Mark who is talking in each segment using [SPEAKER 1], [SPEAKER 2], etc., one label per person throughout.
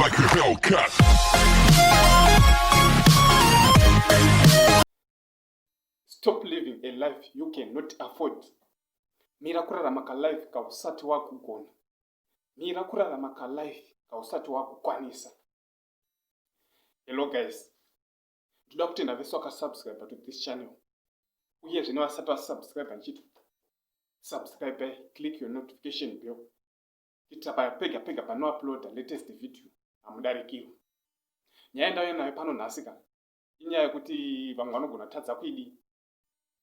[SPEAKER 1] like a Hellcat.
[SPEAKER 2] Stop living a life you cannot afford. Mira kurarama kalife kausati wakugona. Mira kurarama kalife kausati wakukwanisa. Hello guys. Ndoda kutenda vese vakasubscribe to this channel. Uyezve nevasati vasubscribe ndichiti subscribe, click your notification bell. Kuitira paya pega pega panouploada latest video hamudarikirwi. Nyaya ndauya nayo pano nhasi ka inyaya yekuti vamwe vanogona tadza kuidii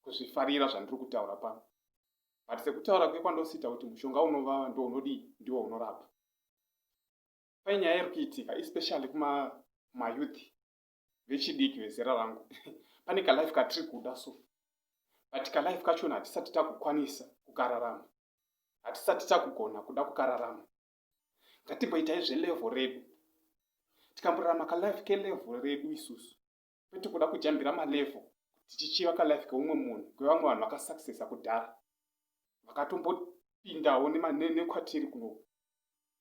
[SPEAKER 2] kuzvifarira zvandiri kutaura pano but sekutaura kwekwandosiita kuti mushonga unovava ndo unodii ndiwo unorapa. Pane nyaya iri kuitika especially kumayouth vechidiki vezera rangu. Pane kalife katiri kuda so, but kalife kachona hatisati takukwanisa kukararama, hatisati takugona kuda kukararama. Ngatimboitai zvelevel redu, tikamborarama kalife kelevel redu isusu, kwete kuda kujambira malevel tichichiva kalife keumwe munhu, kwevamwe vanhu vakasuccessa kudhara, vakatombopindawo nekwatiri kuno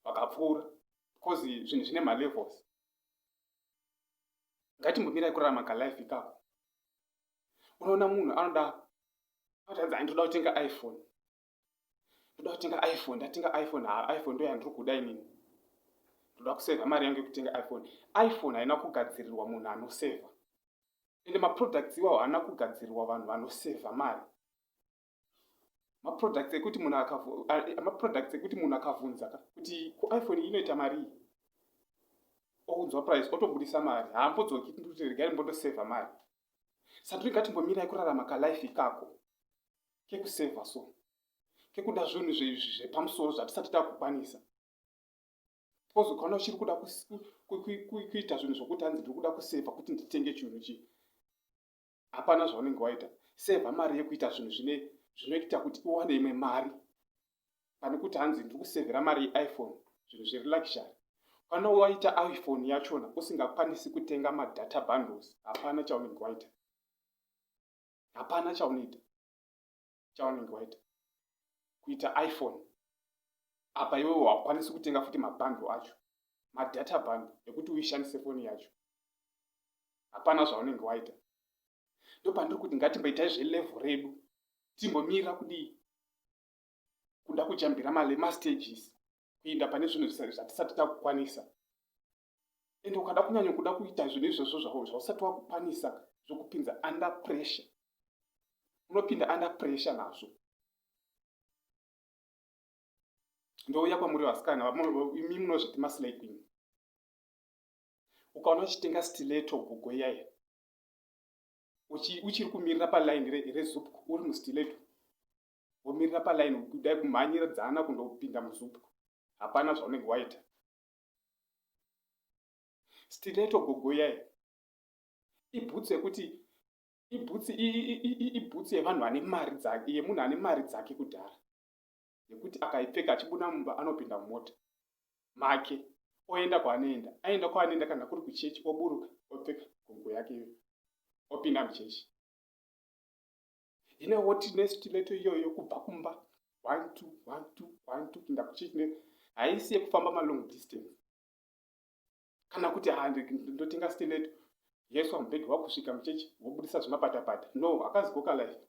[SPEAKER 2] vakapfuura, because zvinhu zvine malevels. Ngatimbomirai kurarama kalife ikako. Unoona munhu anoda anotanzi ndoda kutenga iPhone, ndoda kutenga iPhone, ndatenga iPhone, ha, iPhone ndo yandiri kuda inini, ndoda kusevha mari yangu yekutenga iPhone. iPhone haina kugadzirirwa munhu anosevha, ende maproducts iwawo haana kugadzirirwa vanhu vanosevha mari. Maproducts ekuti munhu maproducts ekuti munhu akavhunza kuti kuiPhone inoita mari iyi, ounzwa price, otobudisa mari, haambodzoki kuti regai mbondosevha mari. Saka ngatimbomirai kurarama kalife ikako kekusevha, so kekuda zvinhu zvepamusoro zvatisati takukwanisa. Because ukaona uchiri kuda kuita zvinhu zvokuti hanzi ndiri kuda kusevha kuti nditenge chinhu chii, hapana zvaunenge waita. Sevha mari yekuita zvinhu zvine zvinoita kuti uwane imwe mari, pane kuti hanzi ndiri kusevhera mari yeiPhone, zvinhu zviri luxury. Kana waita iPhone yachona usingakwanisi kutenga madata bundles, hapana chaunenge waita, hapana chaunoita, chaunenge waita kuita iPhone. Apa iwewe haukwanisi kutenga futi mabundle acho, madata bundle ekuti uishandise foni yacho, hapana zvaunenge waita. Ndopandiri kuti ngatimboitai zvelevel redu, timbomira kudii kuda kujambira mastages kuenda pane zvinhu zvatisati takukwanisa. Ende ukada kunyanya kuda kuita zvinhu izvozvo zvausati wakukwanisa, zvokupinza under pressure, unopinda under pressure nazvo. Ndouya kwamuri vasikana, imi munozviti maslay queen. Ukaona uchitenga stiletto gogo iyaya, uchiri kumirira palaini reZupco, uri mustiletto womirira palaini kudai kumhanyiridzana kundopinda muZupco, hapana zvaunenge waita. Stiletto gogo iyaya ibhutsu yekuti ibhutsu yevanhu vane mari dzake, yemunhu ane mari dzake kudhara, yekuti akaipfeka achibuda mumba, anopinda mumota make oenda kwaanoenda, aenda kwaanoenda, kana kuri kuchechi, oburuka opfeka gogo yake iyoyo opinda muchechi. Hino woti nestiletto iyoyo kubva kumba 1 2 1 2 1 2 kuenda kuchechi, haisi yekufamba malong distance. Kana kuti handi ndotenga stiletto yeswa mubhegi, wakusvika muchechi wobudisa zvimapatapata. No, hakazi goka life.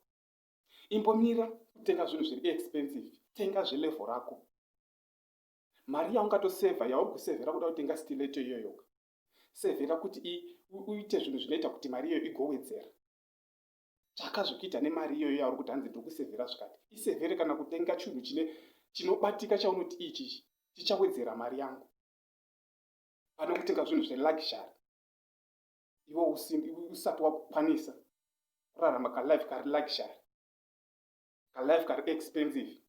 [SPEAKER 2] Imbomira kutenga zvinhu zviri expensive, tenga zvelevel rako. Mari yaungatosevha, yauri kusevhera kuda kutenga stiletto iyoyoka, sevhera kuti uite zvinhu zvinoita kuti mari iyoyo igowedzera. Tsvaka zvekuita nemari iyoyo yauri kuti hanzi ndiri kusevhera zvikati. Isevhere kana kutenga chinhu chine chinobatika chaunoti ichi chichawedzera mari yangu, pane kutenga zvinhu zveluxury iwe usati wakukwanisa kurarama kalife kari luxury, kalife kari expensive.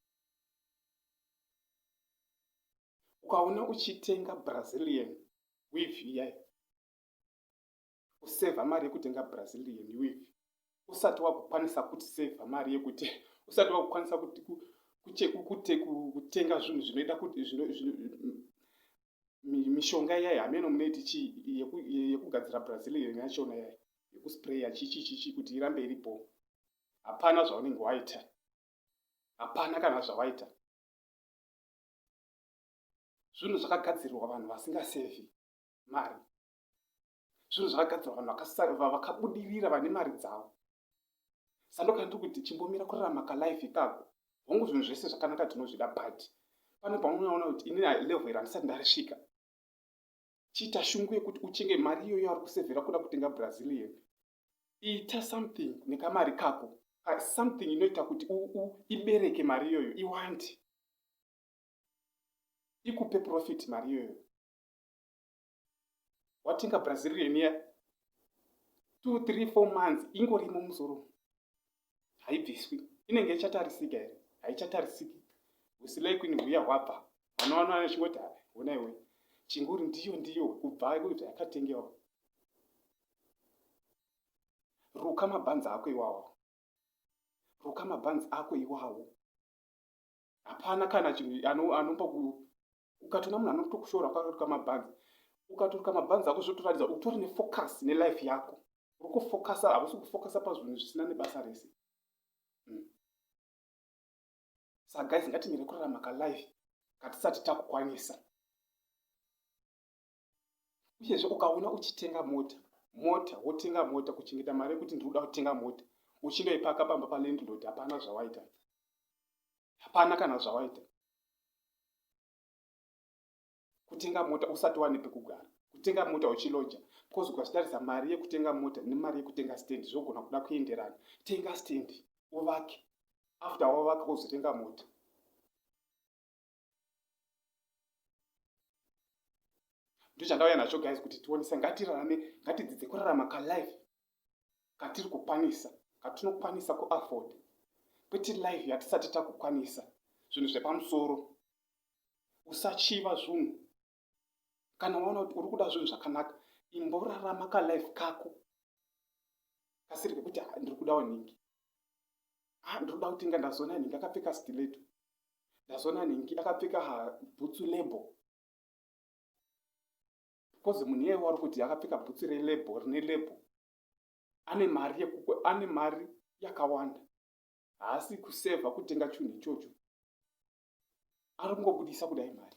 [SPEAKER 2] Ukaona uchitenga Brazilian weave iyai, usevha mari yekutenga Brazilian weave usati wakukwanisa kuti sevha mari yekuti usati wakukwanisa kutenga zvinhu zvinoita kuti mishonga iyai, hameno munoiti chii, yekugadzira Brazilian yachona iyai, yekuspraya chichi chichi kuti irambe iripo, hapana zvaunenge waita, hapana kana zvawaita. Zvinhu zvakagadzirirwa vanhu vasingasevhi. Mari zvinhu zvakagadzirwa vanhu vakabudirira vane mari dzavo. Sandoka ndiri kuti chimbomira kurarama kalife ikako. Hongu, zvinhu zvese zvakanaka, tinozvida, but pane paunoona kuti ini level iri handisati ndarisvika. Chiita shungu yekuti uchenge mari iyoyo yauri kusevhera kuda kutenga Brazilian. Ita something nekamari kako, something inoita kuti ibereke mari iyoyo, iwande, ikupe profit mari iyoyo. Watenga Brazilian ya 2, 3, 4 months ingorimo musoro, haibviswi. Inenge ichatarisika here? Haichatarisiki. Usilei kwini huya hwabva vanowana vachingoti, "Ona iwe, chinguri ndiyo ndiyo kubva zvayakatengewa." Ruka mabhanzi ako iwawo, ruka mabhanzi ako iwawo. Hapana kana chinhu anomba. Ukatoona munhu anotokushora wakaruka mabhanzi, ukatoruka mabhanzi ako, zvotoratidza utori nefocus nelife yako. Uri kufocusa, hausi kufocusa pazvinhu zvisina nebasa rese. Saka guys, ngatimire kurarama kalife katisati takukwanisa. Uyezve ukaona uchitenga mota, wotenga mota kuchengeta mari yekuti ndiri kuda kutenga mota, uchindoipaka pamba palandlord, hapana zvawaita, hapana kana zvawaita. Kutenga mota usati wane pekugara, kutenga mota uchiloja, because ukachitarisa mari yekutenga mota nemari yekutenga stand zvogona kuda kuenderana. Tenga stand uvake, after wavaka uzotenga mota. Ndochandauya nacho guys, kuti tionese. Ngatirarame, ngatidzidze kurarama kalife katiri kukwanisa, katinokwanisa kuafford, kwete life yatisati takukwanisa. Zvinhu zvepamusoro, usachiva zvinhu. Kana waona kuti uri kuda zvinhu zvakanaka, imborarama kalife kako kasiri kekuti, ah, ndiri kudawo nhingi, ah, ndiri kuda kutenga, ndazoona nhingi akapfeka stiletto, ndazoona nhingi akapfeka bhutsu label. Because munhu iyeye wari kuti akapfeka bhutsu relabel, rine label, ane mari, ane mari yakawanda. Haasi kusevha kutenga chinhu ichocho, ari kungobudisa kudai mari,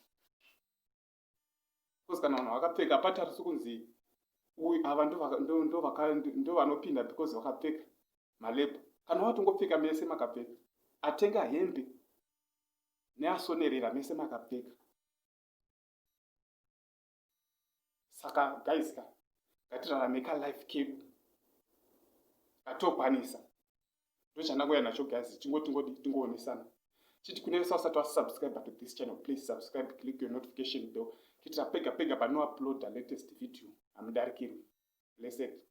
[SPEAKER 2] because kana vanhu vakapfeka patarisi kunzi uyu ava ndo vanopinda because vakapfeka malabel. Kana watongopfeka, mese makapfeka, atenga hembe neasonerera, mese makapfeka. Saka guys ka, ngatirarame kalife kedu katokwanisa. Ndochandangoya nacho guys, chingoti tingoonesana. Chiti kune vese vasati vasubscribe to this channel, please subscribe, click your notification bell, kuitira pega pega panouploada latest video hamudarikirwi. Blessed.